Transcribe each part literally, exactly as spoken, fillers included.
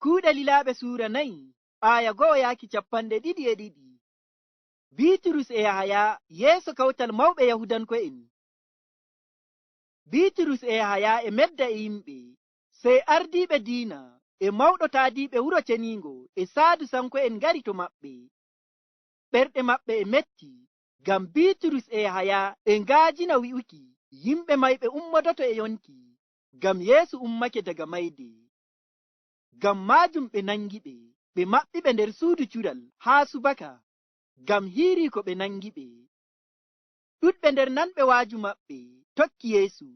Kuuɗe Lilaaɓe suura nayi, aaya go'o yaaki cappanɗe ɗiɗi e ɗiɗi. Biiturus e Yahaya yeeso kawtal mawɓe Yahuudanko'en. Biiturus e Yahaya e medda e yimɓe, sey ardiiɓe diina e mawɗo taadiiɓe Wuro Ceniingo e Saadusanko'en ngari to maɓɓe. Ɓerɗe maɓɓe e metti, ngam Biiturus e Yahaya e nga'ajina wi'uki yimɓe mayɓe ummodoto e yonki, ngam Yeesu ummake daga mayde. Ngam maajum ɓe naŋgiɓe, ɓe maɓɓiɓe nder suudu cural haa subaka, ngam hiiriiko ɓe naŋgiɓe. Ɗuɗɓe nder nanɓe waaju maɓɓe tokki Yeesu,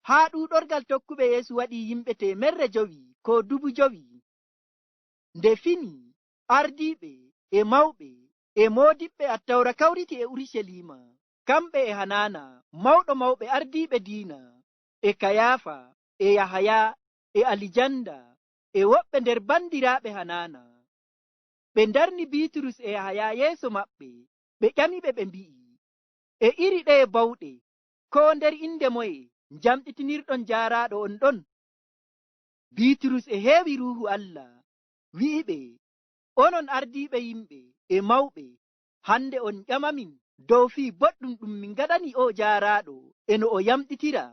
haa ɗuuɗorgal tokkuɓe Yeesu waɗi yimɓe teemerre jowi koo dubu jowi. Nde fini, ardiiɓe e mawɓe e moodiɓɓe Attawra kawriti e Urucaliima, kamɓe e Hanaana, mawɗo mawɓe ardiiɓe diina, e Kayaafa, e Yahaya, e Alijanda, e woɓɓe nder bandiraaɓe Hanaana. Ɓe ndarni Biiturus e Yahaya yeeso maɓɓe, ɓe ƴamiɓe, ɓe mbi'i, "E iri ɗeye bawɗe, koo nder innde moye njamɗitinirɗon jaaraaɗo on ɗon?" Biiturus e heewi Ruuhu Allah, wi'iɓe, "Onon ardiiɓe yimɓe e mawɓe, hande on ƴamamin dow fii boɗɗum ɗum min ngaɗani o'o jaaraaɗo e no o yamɗitira.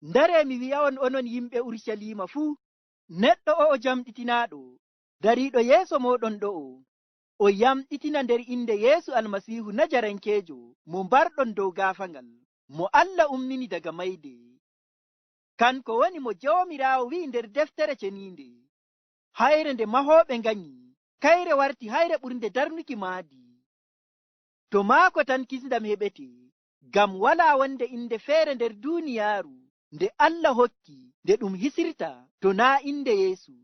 Ndaree mi wi'a'on, onon yimɓe Urucaliima fuu, neɗɗo o'o jamɗitinaaɗo, dariiɗo yeeso mooɗon ɗo'o, o yamɗitina nder innde Yeesu Almasiihu Najarankeejo mo mbarɗon dow gaafaŋgal, mo Allah ummini daga mayde. Kanko woni mo Joomiraawo wi'i nder Deftere Ceniinde, 'Hayre nde mahooɓe nganyi, kayre warti hayre ɓurnde darnuki maadi.'" To maako tan kisndam heɓete, ngam walaa wonde innde feere nder duuniyaaru nde Allah hokki nde ɗum hisirta to naa innde Yeesu.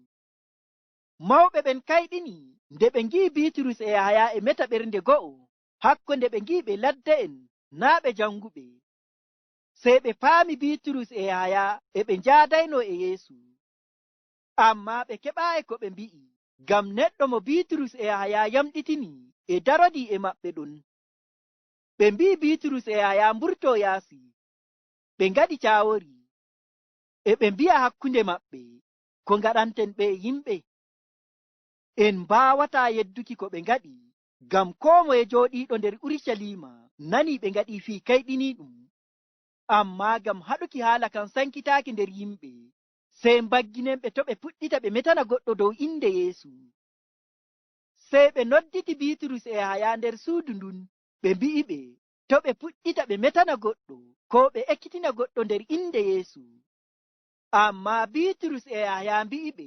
Mawɓe ɓen kayɗini nde ɓe ngi'i Biiturus e Yahaya e meta ɓernde go'o, hakko nde ɓe ngi'i ɓe ladde'en naa ɓe janguɓe. Sey ɓe paami Biiturus e Yahaya e ɓe njaadaynoo e Yeesu. Ammaa ɓe keɓaayi ko ɓe mbi'i, ngam neɗɗo mo Biiturus e Yahaya yamɗitini e darodii e maɓɓe ɗon. Ɓe mbi'i Biiturus e Yahaya mburtoo yaasi. Ɓe ngaɗi caawori. E ɓe mbi'a hakkunde maɓɓe, "Ko ngaɗanten ɓe'e yimɓe? En mbaawataa yedduki ko ɓe ngaɗi, ngam koo moye jooɗiiɗo nder Urucaliima nanii ɓe ngaɗii fii kayɗiniiɗum. Ammaa ngam haɗuki haala kan sankitaaki nder yimɓe, sey mbagginen ɓe to' ɓe puɗɗita ɓe metana goɗɗo dow innde Yeesu." Sey ɓe nodditi Biiturus e Yahaya nder suudu ndun, ɓe mbi'iɓe to' ɓe puɗɗita ɓe metana goɗɗo, koo ɓe ekkitina goɗɗo nder innde Yeesu. Ammaa Biiturus e Yahaya mbi'iɓe,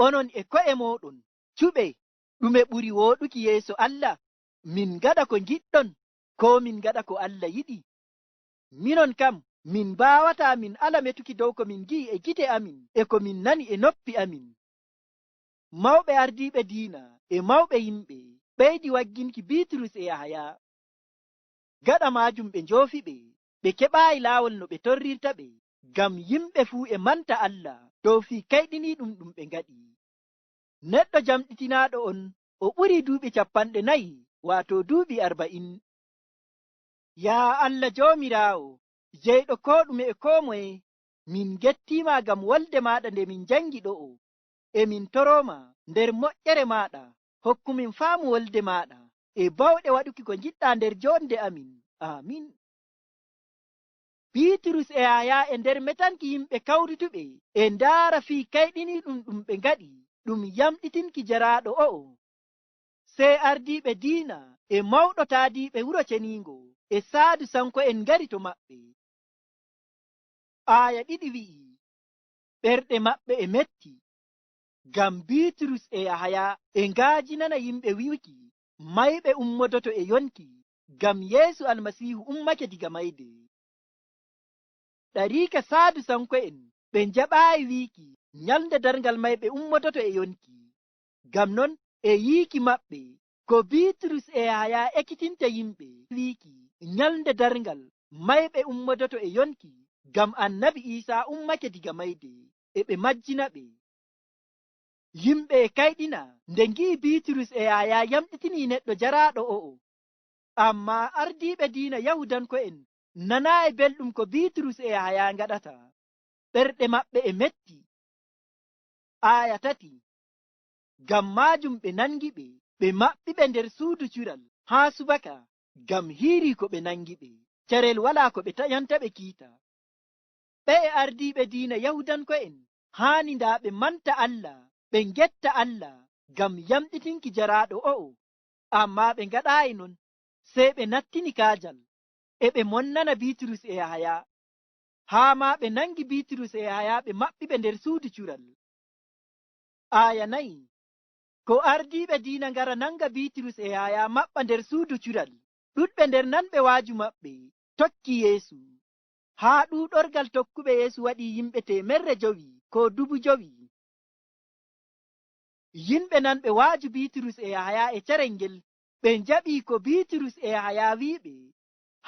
"Onon e ko'e mooɗon, cuɓee, ɗume ɓuri wooɗuki yeeso Allah? Min ngaɗa ko ngiɗɗon, koo min ngaɗa ko Allah yiɗi? Minon kam, min mbaawataa min ala metuki dow ko min ngi'i e gite amin e ko min nani e noppi amin." Mawɓe ardiiɓe diina e mawɓe yimɓe ɓeydi wagginki Biiturus e Yahaya. Gaɗa maajum ɓe njoofiɓe, ɓe keɓaayi laawol no ɓe torrirtaɓe, ngam yimɓe fuu e manta Allah dow fii kayɗiniiɗum ɗum ɓe ngaɗi. Neɗɗo jamɗitinaaɗo on, o ɓurii duuɓi cappanɗe nayi, waato duuɓi arba'in. Yaa Allah Joomiraawo, jeyɗo koo ɗume e koo moye, min ngettiima ngam wolde maaɗa nde min njanngi ɗo'o. E min torooma nder moƴƴere maaɗa, hokku min faamu wolde maaɗa, e baawɗe waɗuki ko ngiɗɗaa nder joonde amin. Aamin. Biiturus e Yahaya e nder metanki yimɓe kawrituɓe e ndaara fii kayɗiniiɗum ɗum ɓe ngaɗi, ɗum yamɗitinki jaraaɗo o'o. Sey ardiiɓe diina e mawɗo taadiiɓe Wuro Ceniingo e Saadusanko'en ngari to maɓɓe. Aaya ɗiɗi wi'i, ɓerɗe maɓɓe e metti, ngam Biiturus e Yahaya e nga'ajinana yimɓe wi'uki, mayɓe ummodoto e yonki, ngam Yeesu Almasiihu ummake diga mayde. Ɗariika Saadusanko'en ɓe njaɓaayi wiiki nyalnde darngal mayɓe ummodoto e yonki. Ngam non, e yiiki maɓɓe, ko Biiturus e Yahaya ekkitinta yimɓe wiiki nyalnde darngal mayɓe ummodoto e yonki, ngam Annabi Iisaa ummake diga mayde, e ɓe majjina ɓe. Yimɓe e kayɗina nde ngi'i Biiturus e Yahaya yamɗitinii neɗɗo jaraaɗo o'o. Ammaa ardiiɓe diina Yahuudanko'en nanaayi belɗum ko Biiturus e Yahaya ngaɗata. Ɓerɗe maɓɓe e metti. Aaya tati. Ngam maajum ɓe nangi ɓe, ɓe maɓɓi ɓe nder suudu cural haa subaka, ngam hiirii ko ɓe nangi ɓe. Carel walaa ko ɓe taƴanta ɓe kiita. Ɓe'e ardiiɓe diina Yahuudanko'en haani ndaa ɓe manta Allah, ɓe ngetta Allah ngam yamɗitinki jaraaɗo o'o. Ammaa ɓe ngaɗaayi non, sey ɓe nattini kaajal, e ɓe monnana Biiturus e Yahaya. Haa maa ɓe nangi Biiturus e Yahaya, ɓe maɓɓi ɓe nder suudu cural. Aaya nayi. Ko ardiiɓe diina ngara nanga Biiturus e Yahaya maɓɓa nder suudu cural, ɗuɗɓe nder nanɓe waaju maɓɓe tokki Yeesu. Haa ɗuuɗorgal tokkuɓe Yeesu waɗi yimɓe teemerre jowi koo dubu jowi. Yimɓe nanɓe waaju Biiturus e Yahaya e carel ngel, ɓe njaɓi ko Biiturus e Yahaya wi'i ɓe.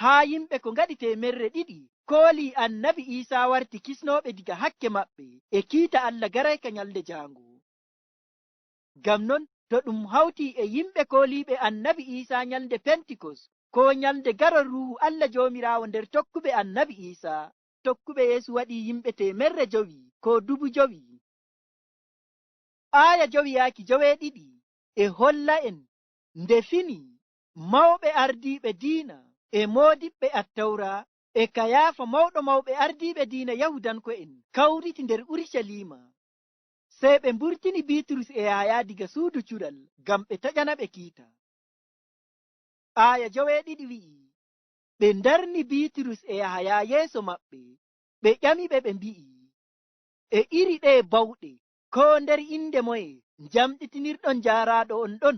Haa yimɓe ko ngaɗi teemerre ɗiɗi kooli Annabi Iisaa warti kisnooɓe diga hakke maɓɓe e kiita Allah garayka nyalnde jaango. Ngam non, to ɗum hawti e yimɓe kooliiɓe Annabi Iisaa nyalnde Pentikos, koo nyalnde garol Ruuhu Allah Joomiraawo nder tokkuɓe Annabi Iisaa, tokkuɓe Yeesu waɗi yimɓe teemerre jowi koo dubu jowi. Aaya jowi yaaki joweeɗiɗi e holla en nde fini mawɓe ardiiɓe diina e moodiɓɓe Attawra e Kayaafa, mawɗo mawɓe ardiiɓe diina Yahuudanko'en, kawriti nder Urucaliima. Sey ɓe mburtini Biiturus e Yahaya diga suudu cural ngam ɓe taƴana ɓe kiita. Aaya joweeɗiɗi wi'i, ɓe ndarni Biiturus e Yahaya yeeso maɓɓe, ɓe ƴami ɓe, ɓe mbi'i, "E iri ɗeye bawɗe, koo nder innde moye njamɗitinirɗon jaaraaɗo on ɗon?"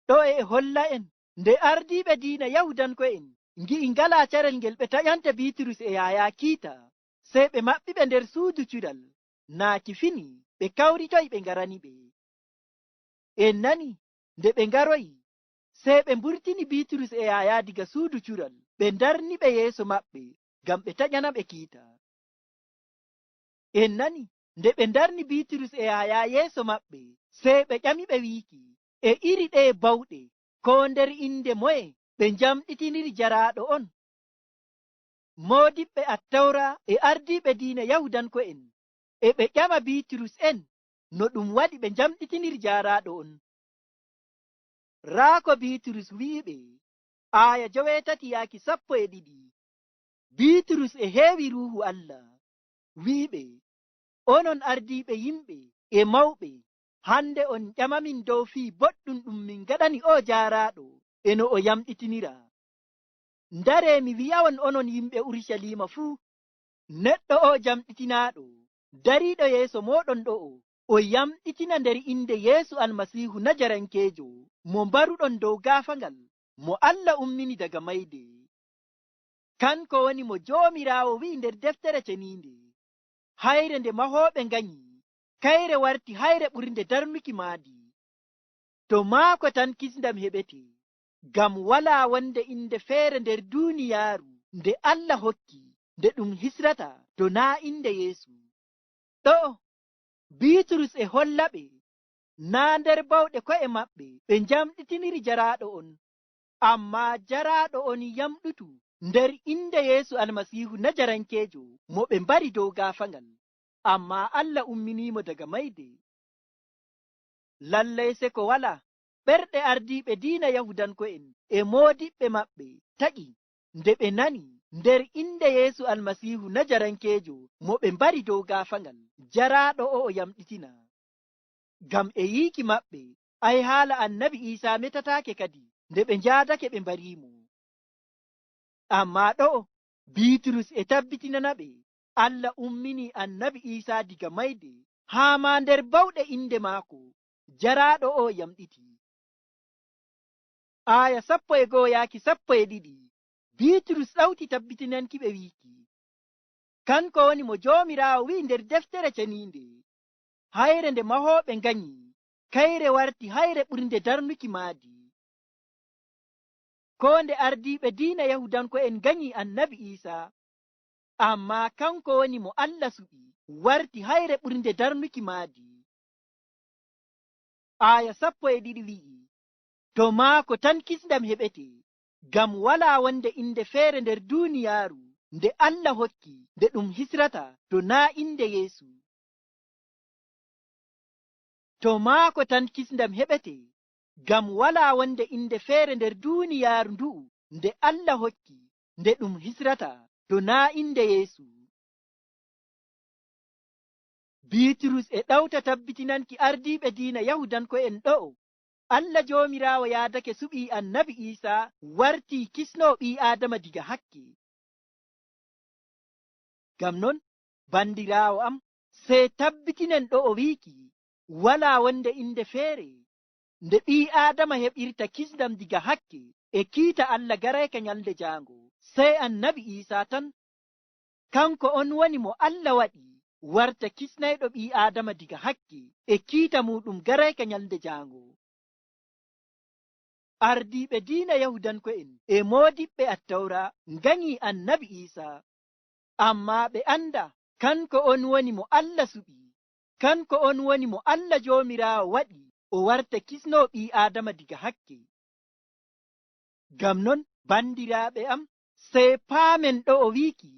Ɗo'o e holla en nde ardiiɓe diina Yahuudanko'en ngi'i ngalaa carel ngel ɓe taƴanta Biiturus e Yahaya kiita, sey ɓe maɓɓi ɓe nder suudu cural, naaki fini ɓe kawritoyi ɓe ngarani ɓe. En nani, nde ɓe ngaroyi, sey ɓe mburtini Biiturus e Yahaya diga suudu cural, ɓe ndarni ɓe yeeso maɓɓe ngam ɓe taƴana ɓe kiita. En nani, nde ɓe ndarni Biiturus e Yahaya yeeso maɓɓe, sey ɓe ƴami ɓe wiiki, "E iri ɗeye bawɗe, koo nder innde moye ɓe njamɗitiniri jaraaɗo on?" Moodiɓɓe Attawra e ardiiɓe diina Yahuudanko'en e ɓe ƴama Biiturus en no ɗum waɗi ɓe njamɗitiniri jaaraaɗo on. Raa ko Biiturus wi'i ɓe, aaya joweetati yaaki sappo e ɗiɗi. Biiturus e heewi Ruuhu Allah, wi'i ɓe, "Onon ardiiɓe yimɓe e mawɓe, hande on ƴamamin dow fii boɗɗum ɗum min ngaɗani oo jaaraaɗo e no o yamɗitinira. Ndaree mi wi'a'on, onon yimɓe Urucaliima fuu, neɗɗo oo jamɗitinaaɗo, dariiɗo yeeso mooɗon ɗo'o, o yamɗitina nder innde Yeesu Almasiihu Najarankeejo mo mbaruɗon dow gaafagal, mo Allah ummini daga mayde. Kanko woni mo Joomiraawo wi'i nder Deftere Ceniinde, 'Hayre nde mahooɓe nganyi, kayre warti hayre ɓurnde darnuki maadi.' To maako tan kisndam heɓete, ngam walaa wonde innde feere nder duuniyaaru nde Allah hokki, nde ɗum hisrata, to naa innde Yeesu." Ɗo'o, Biiturus e holla ɓe, naa nder bawɗe ko'e maɓɓe ɓe njamɗitiniri jaraaɗo on, ammaa jaraaɗo on yamɗutu nder innde Yeesu Almasiihu Najarankeejo mo ɓe mbari dow gaafagal, ammaa Allah umminiimo daga mayde. Lallay seko walaa, ɓerɗe ardiiɓe diina Yahuudanko'en e moodiɓɓe maɓɓe taƴi, nde ɓe nani nder innde Yeesu Almasiihu Najarankeejo mo ɓe mbari dow gaafagal, jaraaɗo o'o yamɗitina. Ngam e yiiki maɓɓe, ay haala Annabi Iisaa metataake kadi, nde ɓe njaadake ɓe mbariimo. Ammaa ɗo'o, Biiturus e tabbitinana ɓe, Allah umminii Annabi Iisaa diga mayde, haa maa nder bawɗe innde maako, jaraaɗo o'o yamɗiti. Aaya sappo e go'o yaaki sappo e ɗiɗi, Biiturus ɗawti tabbitinanki ɓe wiiki, "Kanko woni mo Joomiraawo wi'i nder Deftere Ceniinde, 'Hayre nde mahooɓe nganyi, kayre warti hayre ɓurnde darnuki maadi.'" Koo nde ardiiɓe diina Yahuudanko'en nganyii Annabi Iisaa, ammaa kanko woni mo Allah suɓi, warti hayre ɓurnde darnuki maadi. Aaya sappo e ɗiɗi wi'i, "To maako tan kisndam heɓete, ngam walaa wonde innde feere nder duuniyaaru nde Allah hokki, nde ɗum hisrata, to naa innde Yeesu." To maako tan kisndam heɓete, ngam walaa wonde innde feere nder duuniyaaru ndu'u nde Allah hokki, nde ɗum hisrata, to naa innde Yeesu. Biiturus e ɗawta tabbitinanki ardiiɓe diina Yahuudanko'en ɗo'o, Allah Joomiraawo yaadake suɓii Annabi Iisaa wartii kisnoowo ɓii Aadama diga hakke. Ngam non, bandiraawo am, sey tabbitinen ɗo'o wiiki, walaa wonde innde feere nde ɓii Aadama heɓirta kisndam diga hakke e kiita Allah garayka nyalnde jaango, sey Annabi Iisaa tan. Kanko on woni mo Allah waɗi warta kisnayɗo ɓii Aadama diga hakke e kiita muuɗum garayka nyalnde jaango. Ardiiɓe diina Yahuudanko'en e moodiɓɓe Attawra nganyii Annabi Iisaa, ammaa ɓe anndaa kanko on woni mo Allah suɓi, kanko on woni mo Allah Joomiraawo waɗi o warta kisnoowo ɓii Aadama diga hakke. Ngam non, bandiraaɓe am, sey paamen ɗo'o wiiki,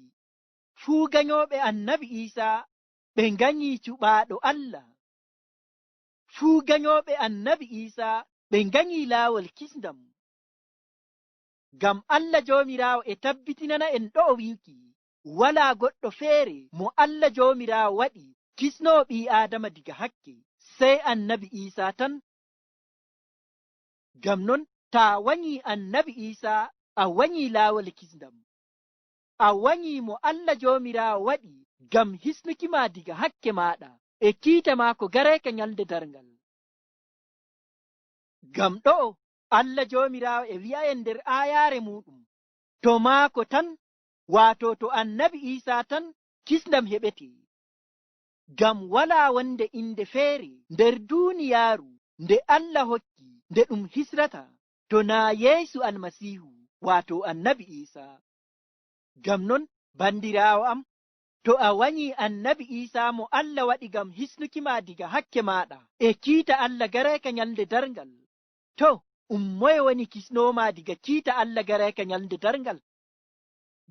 fuu ganyooɓe Annabi Iisaa ɓe nganyii cuɓaaɗo Allah. Fuu ganyooɓe Annabi Iisaa ɓe nganyii laawol kisndam. Ngam Allah Joomiraawo e tabbitinana'en ɗo'o wiiki, walaa goɗɗo feere mo Allah Joomiraawo waɗi kisnoowo ɓii Aadama diga hakke, sey Annabi Iisaa tan. Ngam non, taa wanyii Annabi Iisaa, a wanyii laawol kisndam. A wanyii mo Allah Joomiraawo waɗi ngam hisnuki ma diga hakke maaɗa e kiita maako garayka nyalnde darngal. Ngam ɗo'o Allah Joomiraawo e wi'a'en nder aayaare muuɗum, to maako tan, waato to Annabi Iisaa tan, kisndam heɓete. Ngam walaa wonde innde feere nder duuniyaaru nde Allah hokki nde ɗum hisrata, to naa Yeesu Almasiihu, waato Annabi Iisaa. Ngam non, bandiraawo am, to a wanyii Annabi Iisaa mo Allah waɗi ngam hisnuki ma diga hakke maaɗa e kiita Allah garayka nyalnde darngal, to, ummoye woni kisnoowo ma diga kiita Allah garayka nyalnde darngal?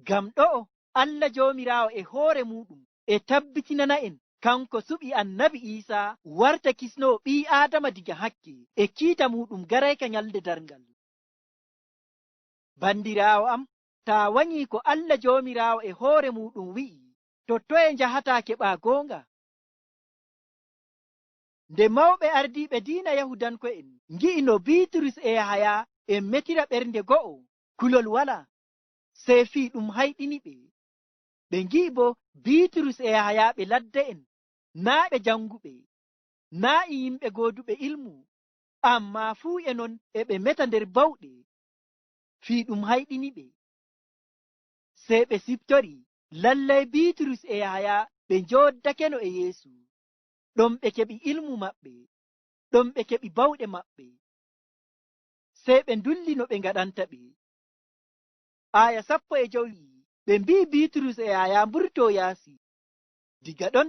Ngam ɗo'o Allah Joomiraawo e hoore muuɗum e tabbitinana'en kanko suɓi Annabi Iisaa warta kisnoowo ɓii Aadama diga hakke e kiita muuɗum garayka nyalnde darngal. Bandiraawo am, taa wanyii ko Allah Joomiraawo e hoore muuɗum wi'i, to toye njahataa keɓaa goonga? Nde mawɓe ardiiɓe diina Yahuudanko'en ngi'i no Biiturus e Yahaya e metira ɓernde go'o, kulol walaa, sey fii ɗum hayɗini ɓe. Ɓe ngi'i boo Biiturus e Yahaya ɓe ladde'en, naa ɓe janguɓe, naa e yimɓe gooduɓe ilmu, ammaa fuu e non e ɓe meta nder bawɗe. Fii ɗum hayɗini ɓe. Sey ɓe siftori, lallay Biiturus e Yahaya ɓe njooddakeno e Yeesu. Ɗon ɓe keɓi ilmu maɓɓe, ɗon ɓe keɓi bawɗe maɓɓe. Sey ɓe ndulli no ɓe ngaɗanta ɓe. Aaya sappo e jowi, ɓe mbi'i Biiturus e Yahaya mburtoo yaasi. Diga ɗon,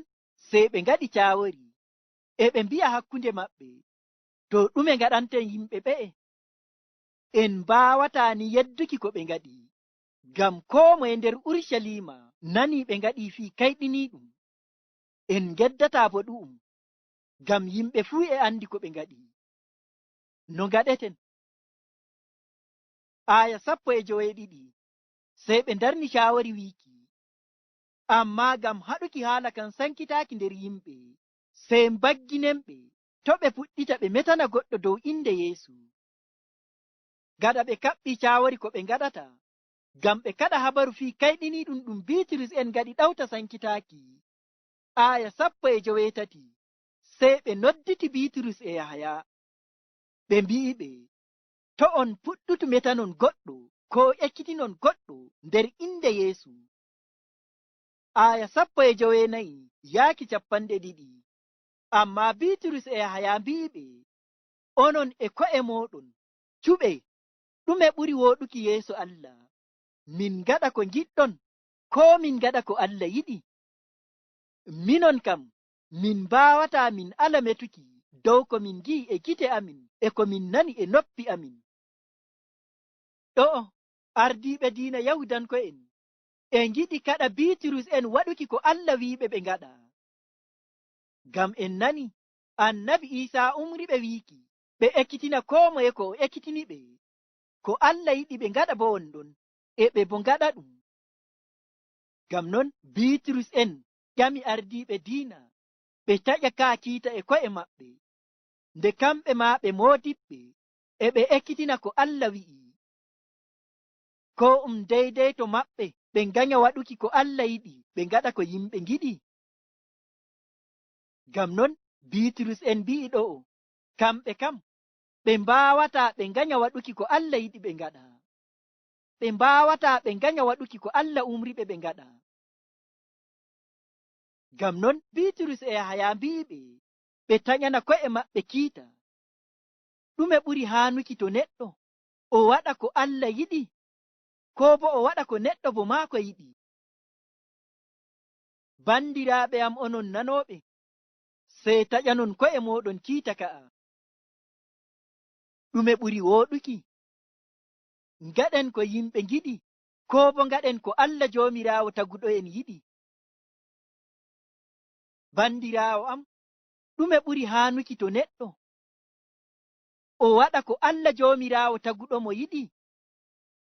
sey ɓe ngaɗi caawori. E ɓe mbi'a hakkunde maɓɓe, to ɗume ngaɗanten yimɓe ɓe'e? En mbaawataa ni yedduki ko ɓe ngaɗi, ngam koo moye nder Urucaliima nanii ɓe ngaɗii fii kayɗiniiɗum. En ngeddataa boo ɗu'um, ngam yimɓe fuu e anndi ko ɓe ngaɗi. No ngaɗeten? Aaya sappo e joweeɗiɗi. Sey ɓe ndarni caawori wiiki, ammaa ngam haɗuki haala kan sankitaaki nder yimɓe, sey mbagginen ɓe, to' ɓe puɗɗita ɓe metana goɗɗo dow innde Yeesu. Gaɗa ɓe kaɓɓii caawori ko ɓe ngaɗata, ngam ɓe kaɗa habaru fii kayɗiniiɗum ɗum Biiturus en ngaɗi ɗawta sankitaaki. Aaya sappo e joweetati. Sey ɓe nodditi Biiturus e Yahaya. Ɓe mbi'i ɓe, to' on puɗɗutu metanon goɗɗo, koo ekkitinon goɗɗo nder innde Yeesu. Aaya sappo e joweenayi yaaki cappanɗe ɗiɗi. Ammaa Biiturus e Yahaya mbi'i ɓe, onon e ko'e mooɗon, cuɓe, ɗume ɓuri wooɗuki yeeso Allah? Min ngaɗa ko ngiɗɗon, koo min ngaɗa ko Allah yiɗi? Minon kam, min mbaawataa min ala metuki dow ko min ngi'i e gite amin e ko min nani e noppi amin. Ɗo'o, ardiiɓe diina Yahuudanko'en e ngiɗi kaɗa Biiturus en waɗuki ko Allah wi'iɓe ɓe ngaɗa. Ngam en nani Annabi Iisaa umri ɓe wiiki ɓe ekkitina koo moye ko o ekkitini ɓe. Ko Alla yiɗi ɓe ngaɗa boo won ɗon, e ɓe boo ngaɗa ɗum. Ngam non, Biiturus en ƴami ardiiɓe diina, ɓe taƴa kaa kiita e ko'e maɓɓe. Nde kamɓe maa ɓe moodiɓɓe, e ɓe ekkitina ko Alla wi'i. Koo um deydey to maɓɓe ɓe nganya waɗuki ko Alla yiɗi, ɓe ngaɗa ko yimɓe ngiɗi? Ngam non, Biiturus en mbi'i ɗo'o, kamɓe kam, ɓe mbaawataa ɓe nganya waɗuki ko Alla yiɗi ɓe ngaɗa. Ɓe mbaawataa ɓe nganya waɗuki ko Alla umri ɓe ɓe ngaɗa. Ngam non, Biiturus e Yahaya mbi'i ɓe, ɓe taƴana ko'e maɓɓe kiita. Ɗume ɓuri haanuki to neɗɗo o waɗa ko Alla yiɗi, koo boo o waɗa ko neɗɗo bo maako yiɗi? Bandiraaɓe am onon nanooɓe, sey taƴanon ko'e mooɗon kiita ka'a. Ɗume ɓuri wooɗuki? Ngaɗen ko yimɓe ngiɗi, koo boo ngaɗen ko Alla Joomiraawo taguɗo en yiɗi? Bandiraawo am, ɗume ɓuri haanuki to neɗɗo o waɗa ko Alla Joomiraawo taguɗo mo yiɗi,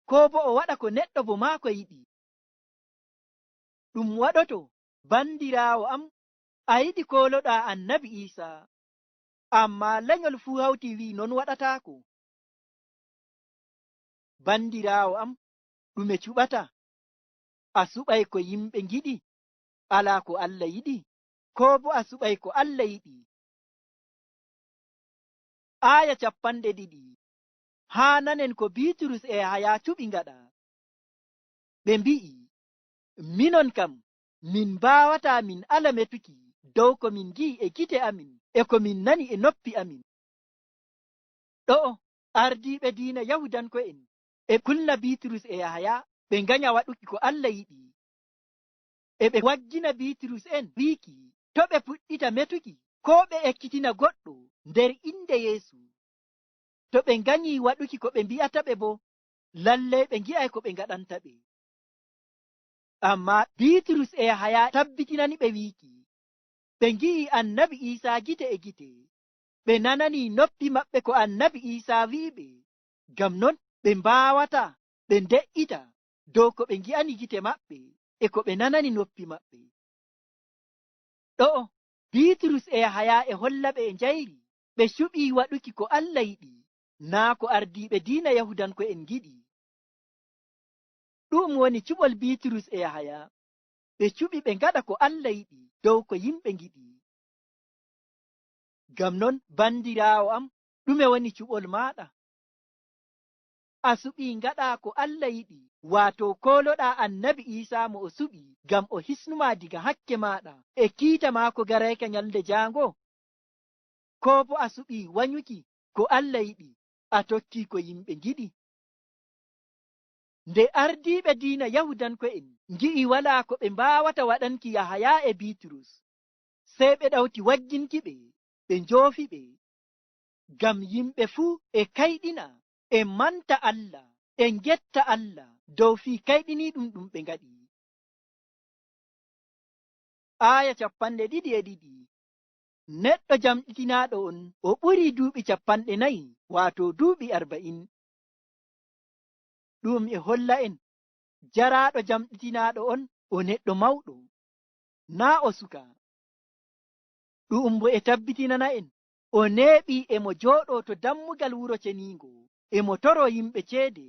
koo boo o waɗa ko neɗɗo bo maako yiɗi? Ɗum waɗoto, bandiraawo am, a yiɗi kooloɗaa Annabi Iisaa, ammaa lenyol fuu hawti wi'i non waɗataako. Bandiraawo am, ɗume cuɓata? A suɓay ko yimɓe ngiɗi, alaa ko Alla yiɗi, koo boo a suɓay ko Alla yiɗi? Aaya cappanɗe ɗiɗi. Haa nanen ko Biiturus e Yahaya cuɓi ngaɗa. Ɓe mbi'i, minon kam, min mbaawataa min ala metuki dow ko min ngi'i e gite amin e ko min nani e noppi amin. Ɗo'o, ardiiɓe diina Yahuudanko'en e kulna Biiturus e Yahaya ɓe nganya waɗuki ko Alla yiɗi. E ɓe waggina Biiturus en wiiki to ɓe puɗɗita metuki koo ɓe ekkitina goɗɗo nder innde Yeesu. To ɓe nganyii waɗuki ko ɓe mbi'ata ɓe boo, lalley ɓe ngi'ay ko ɓe ngaɗanta ɓe. Ammaa Biiturus e Yahaya tabbitinani ɓe wiiki, ɓe ngi'ii Annabi Iisaa gite e gite, ɓe nananii noppi maɓɓe ko Annabi Iisaa wi'i ɓe, ngam non ɓe mbaawataa ɓe nde'ita dow ko ɓe ngi'ani gite maɓɓe e ko ɓe nanani noppi maɓɓe. Ɗo'o, Biiturus e Yahaya e holla ɓe e njayri, ɓe cuɓii waɗuki ko Alla yiɗi, naa ko ardiiɓe diina Yahuudanko'en ngiɗi. Ɗu'um woni cuɓol Biiturus e Yahaya, ɓe cuɓi ɓe ngaɗa ko Alla yiɗi dow ko yimɓe ngiɗi. Ngam non, bandiraawo am, ɗume woni cuɓol maaɗa? A suɓii ngaɗaa ko Alla yiɗi, waato kooloɗaa Annabi Iisaa mo o suɓi ngam o hisnu ma diga hakke maaɗa e kiita maako garayka nyalnde jaango? Koo boo a suɓii wanyuki ko Alla yiɗi, a tokkii ko yimɓe ngiɗi? Nde ardiiɓe diina Yahuudanko'en ngi'i walaa ko ɓe mbaawata waɗanki Yahaya e Biiturus, sey ɓe ɗawti wagginki ɓe, ɓe njoofi ɓe. Ngam yimɓe fuu e kayɗina, e manta Allah, e ngetta Allah dow fii kayɗiniiɗum ɗum ɓe ngaɗi. Aaya cappanɗe ɗiɗi e ɗiɗi. Neɗɗo jamɗitinaaɗo on, o ɓurii duuɓi cappanɗe nayi, waato duuɓi arba'in. Ɗu'um e holla en, jaraaɗo jamɗitinaaɗo on, o neɗɗo mawɗo, naa o suka. Ɗu'um boo e tabbitinana en, o neeɓii e mo jooɗoo to dammugal Wuro Ceniingo, e mo toroo yimɓe ceede.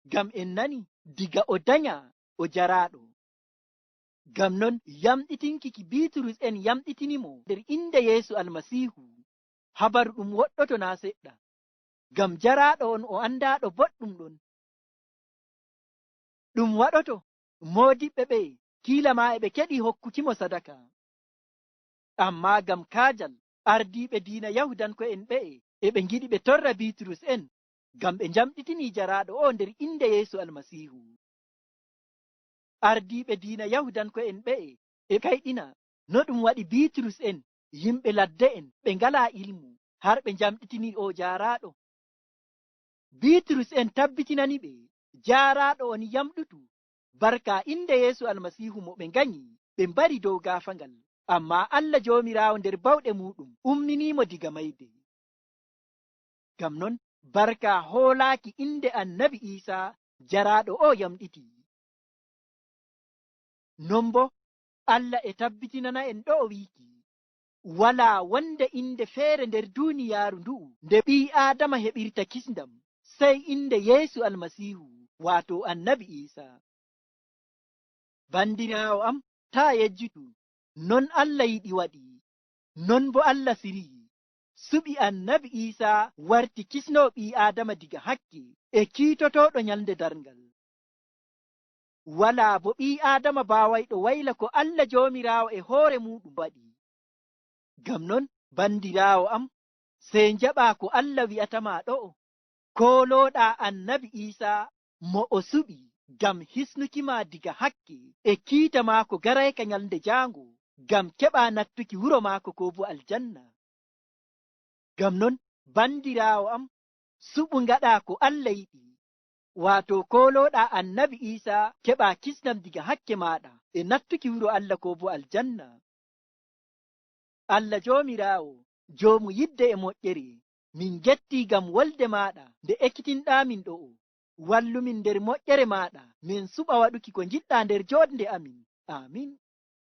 Ngam en nani, diga o danya, o jaraaɗo. Ngam non, yamɗitinki ki Biiturus en yamɗitini mo nder innde Yeesu Almasiihu, habaru ɗum woɗɗoto naa' seɗɗa. Ngam jaraaɗo on o andaaɗo boɗɗum ɗon. Ɗum waɗoto, moodiɓɓe ɓe'e kiila maa e ɓe keɗii hokkuki mo sadaka. Ammaa ngam kaajal, ardiiɓe diina Yahuudanko'en ɓe'e e ɓe ngiɗi ɓe torra Biiturus en, ngam ɓe njamɗitinii jaraaɗo o'o nder innde Yeesu Almasiihu. Ardiiɓe diina Yahuudanko'en ɓe'e e kayɗina no ɗum waɗi Biiturus en, yimɓe ladde'en ɓe ngalaa ilmu, har ɓe njamɗitinii o'o jaaraaɗo. Biiturus en tabbitinani ɓe, jaaraaɗo on yamɗutu, barka innde Yeesu Almasiihu mo ɓe nganyi, ɓe mbari dow gaafaangal. Ammaa Allah Joomiraawo nder bawɗe muuɗum umminii mo diga mayde. Ngam non, barka hoolaaki innde Annabi Iisa jaraaɗo o yamɗiti. Non boo, Allah e tabbitinana en ɗo'o wiiki, walaa wonde innde feere nder duuniyaaru ndu'u nde ɓii-Aadama heɓirta kisndam, sey innde Yeesu Almasiihu, waato Annabi Iisa. Bandiraawo am, taa yejjitu, non Allah yiɗi waɗi, non boo Allah siryi, suɓi Annabi Iisa warti kisnoowo ɓii-Aadama diga hakke e kiitotooɗo nyalnde darngal. Walaa boo ɓii-Aadama baawayɗo wayla ko Allah Joomiraawo e hoore muuɗum waɗi. Ngam non, bandiraawo am, sey njaɓa ko Allah wi'ata ma ɗo'o. Koolooɗa Annabi Iisa mo o suɓi ngam hisnuki ma diga hakke e kiita maako garayka nyalnde jaango, ngam keɓa nattuki wuro maako koo boo aljanna. Ngam non, bandiraawo am, suɓu ngaɗa ko Allah yiɗi, waato koolooɗa Annabi Iisa keɓa kisnam diga hakke maaɗa e nattuki wuro Allah koo boo aljanna. Allah Joomiraawo, joomu yidde e moƴƴere, min ngetti ngam wolde maaɗa nde ekkitinɗa min ɗo'o. Wallu min nder moƴƴere maaɗa, min suɓa waɗuki ko ngiɗɗa nder joɗnde amin. Amin.